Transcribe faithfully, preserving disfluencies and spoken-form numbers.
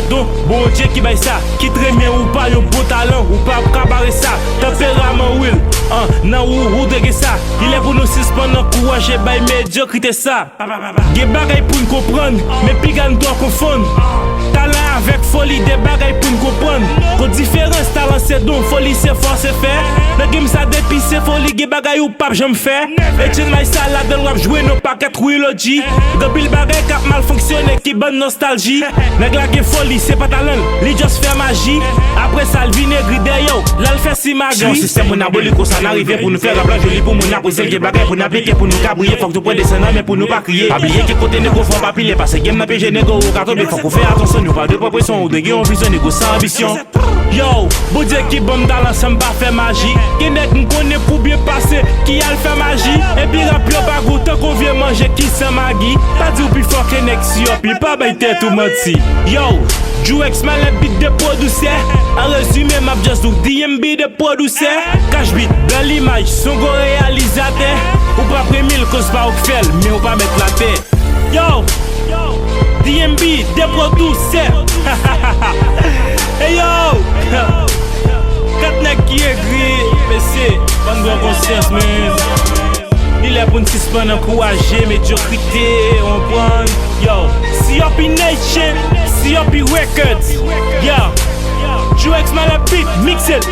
Don, Bondye ki bay sa, ki trennen ou pa yon bon talan, ou p ap ka bare sa. Tanperaman ou, an, nan ou, ou dwe gen sa. Li lè pou nou sispann ankouraje bay medyokrite sa. Gen bagay pou n konprann, men piga n twò konfonn. Talan avèk foli, de bagay pou n konprann. Kon diferans, talan se don, foli se fòs e fè. Nan game sa depi se foli, gen bagay ou p ap janm fè. Etienne Maïssa ladan l w ap jwe nan pakèt trilogy. Gen anpil bagay k ap mal fonksyone ki ban n nostalji. Nèg la gen foli, se pa talan l, li just fè maji. Apre sa, l vin egri dèyè w, l al fè simagri. Yon sistèm moun aboli konsa n a rive pou nou fè rap la joli pou moun apresye l. Gen bagay pou n aplike pou nou ka briye. Fòk nou pran desann nan men pou nou pa kriye. Pa bliye ke kote negro fò pa pile, pase game nan pyeje negro ou ka tonbe. Fòk ou fè atansyon, nou pa dwe pran presyon. Ou dwe gen yon vizyon, negro san anbisyon. Yo, Bondye ki ban m talan san m pa fè maji. Gen nèg m konnen pou byen pase ki al fè maji. Epi rap yo pa gou tankou vye manje ki san magi. Pa di w pi fò ke nèg si yo pi pa bay tèt ou manti. Yo, Juex malè beat de pwodisè. An rezime, m ap just di w D M B de pwodisè. Cash beat, bèl imaj, son gwo reyalizatè. Ou p ap renmen l koz pa ou k fè l, men ou pa mèt latè. Yo, D M B, de pwodisè. Hey yo, kat nèg ki egri, mesye, ann pran konsyans, men. Li lè pou n sispann ankouraje medyokrite, ou konprann? Yo, C R P Nation, C R P Records. Yeah. Juex malè beat, mixe l.